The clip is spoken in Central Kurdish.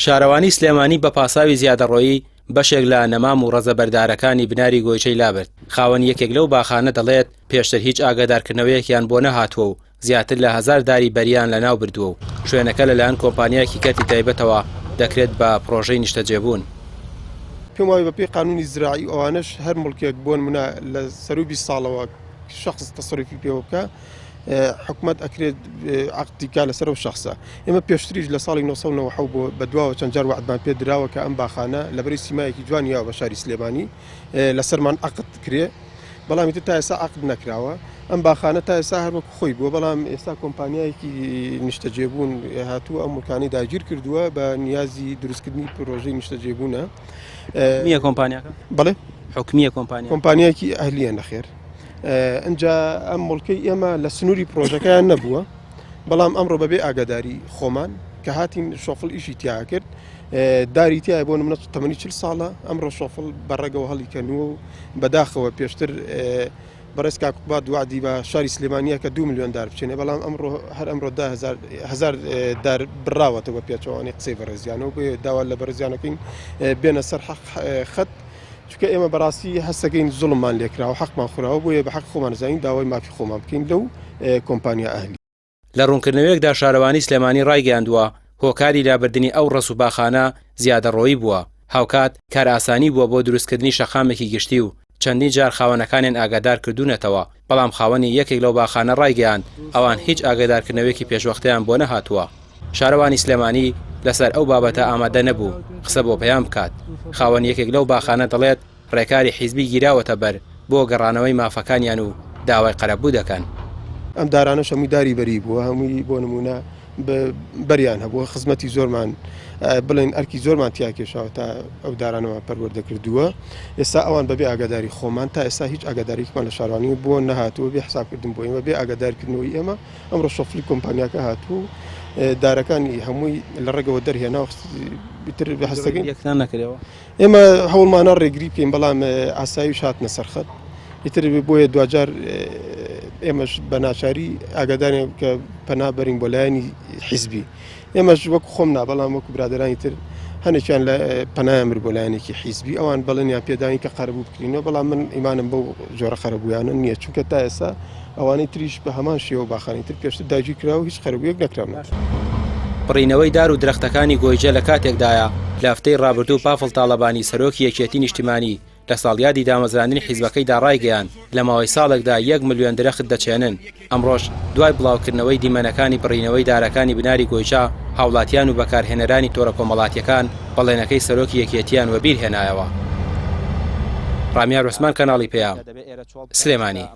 شارەوانی سلێمانی بە پاساوی زیادەڕۆیی بەشێک لە نەمام و ڕەزە بەردارەکانی بناری گۆیچەی لابرد، خاوەنی یەکێک لەو باخانە دەڵێت، پێشتر هیچ ئاگادارکردنەوەیەکیان بۆ نەهاتووە و زیاتر لە هەزار داری بەریان لەناو بردووە و شوێنەکە لەلایەن کۆمپانیایەکی کەرتی تایبەتەوە دەکرێت بە پڕۆژەی نیشتەجێبوون. پێم وایە بەپێی قانونی زراعی و ئەوانەش هەر موڵکێک بۆنمونە لە سەروو 20 ساڵەوە شخص تەسەروفی پێوە بکا حکومەت ئەکرێت عەقدی بکا لەسەر ئەو شخصە. ئێمە پێشتریش لە ساڵی 1997 بۆ بەدواوە چەند جار وەعدمان پێ دراوە کە ئەم باخانە لەبەری سیمایەکی جوانی یاوە بە شاری سلێمانی لەسەرمان عەقد کرێ بەڵام ئیتر تا ئێستا عەقد نەکراوە. ئەم باخانە تا ئێستا هەر وەکو خۆی بووە بەڵام ئێستا کۆمپانیایەکی نیشتەجێبوون هاتووە ئەم موڵکانەی داگیر کردووە بە نیازی دروستکردنی پرۆژەی نیشتەجێبوونە. حکومیە کۆمپانیاکە؟ بەڵێ حکومیە کۆمپانیا؟ کۆمپانیایەکی ئەهلیە نەخێر. ئەجا ئەم موڵکەی ئێمە لە سنووری پرۆژەکەیان نەبووە بەڵام ئەمڕۆ بەبێ ئاگاداری خۆمان کە هاتین شۆفڵ ئیشی تیا کرد داری تایە بۆ نمونە تەمەنی 40 ساڵە ئەمڕۆ شۆفڵ بەڕێگەوە هەڵی کەنووە و بەداخەوە پێشتر بەڕێز کاک قوباد وەعدی بە شاری سلێمانییە کە دوو ملیۆن دار بچێنێ، بەڵام ئەمڕۆ هەر ئەمڕۆ 10,000 هەزار دار بڕاوەتەوە بە پێچەوانەی قسەی بەڕێزیانەوە، بۆیە داوا لە بەڕێزیان ئەکەین بێنە سەر حەق خەت، چونکە ئێمە بەڕاستی هەستەکەین زوڵممان لێکراوە، حەقمان خوراوە، بۆیە بە حەق خۆمان ئەزانین داوای مافی خۆمان بکەین لەو کۆمپانیا ئەهلی. لە ڕوونکردنەوەیەکدا شارەوانی سلێمانی ڕایگەیاندووە، هۆکاری لابردنی ئەو ڕەز و باخانە زیادەڕۆیی بووە، هاوکات کارئاسانی بووە بۆ دروستکردنی شەقامێکی گشتی و چەندین جار خاوەنەکانیان ئاگادار کردوونەتەوە، بەڵام خاوەنی یەکێک لەو باخانە ڕایگەیاند، ئەوان هیچ ئاگادارکردنەوەیەکی پێشوەختەیان بۆ نەهاتووە. شارەوانی سلێمانی لەسەر ئەو بابەتە ئامادە نەبوو قسە بۆ پەیام بکات. خاوەنی یەکێک لەو باخانە دەڵێت، ڕێکاری حیزبی گیراوەتە بەر بۆ گەڕانەوەی مافەکانیان و داوای قەرەبوو دەکەن. ئەم دارانەش هەمووی داری بەری بووە، هەمووی بۆ نموونە بەریان هەبووە، خزمەتی زۆرمان بڵێن ئەرکی زۆرمان تیا کێشاوە تا ئەو دارانەمان پەروەردە کردووە. ئێستا ئەوان بەبێ ئاگاداری خۆمان تا ئێستا هیچ ئاگاداریەکمان لە شارەوانی بۆ نەهاتووە، بێ حسابکردن بۆ ئێمە، بێ ئاگادارکردنەوەی ئێمە ئەمڕۆ شۆفڵی کۆمپانیاکە هاتووە و دارەکانی هەمووی لە ڕێگەوە دەرهێنا و ئیتر هەستەکەین یەکتان نەکرێەوە. ئێمە هەوڵمانە ڕێگری بکەین بەڵام ئاسایش هاتنە سەرخەت ئیتر بۆیە دواجار ئێمەش بە ناچاری ئاگادارین کە پەنا بەرین بۆ لایەنی حیزبی ئێمەش وەک خۆم نا بەڵام وەکو برادرانی تر هەنێکیان لە پەنایان بر بۆ لایەنێکی حیزبی ئەوان بەڵێنیان پێداین کە قەرەبوو بکرینەوە بەڵام من ئیمانم بەو جۆرە قەرەبوویانە نییە چونکە تا ئێستا ئەوانەی تریش بە هەمان شێوە باخانی تر پێشتر داگیر کرا و هیچ قەرەبوویەک نەکراونەتەوە. بڕینەوەی دار و درەختەکانی گۆیجە لە کاتێکدایە، لە هەفتەی ڕابردوو پافڵ تاڵەبانی سەرۆکی یەکێتی نیشتیمانی لە ساڵیادی دامەزراندنی حیزبەکەیدا ڕایگەیاند، لە ماوەی ساڵێکدا یەک ملیۆن درەخت دەچێنن. ئەمڕۆش دوای بڵاوکردنەوەی دیمەنەکانی بڕینەوەی دارەکانی بناری گۆیجە، هاوڵاتیان و بەکارهێنەرانی تۆڕە کۆمەڵاتییەکان بەڵێنەکەی سەرۆکی یەکێتییان وەبیر هێنایەوە. ڕامیار عوسمان کەناڵی پەیام، سلێمانی.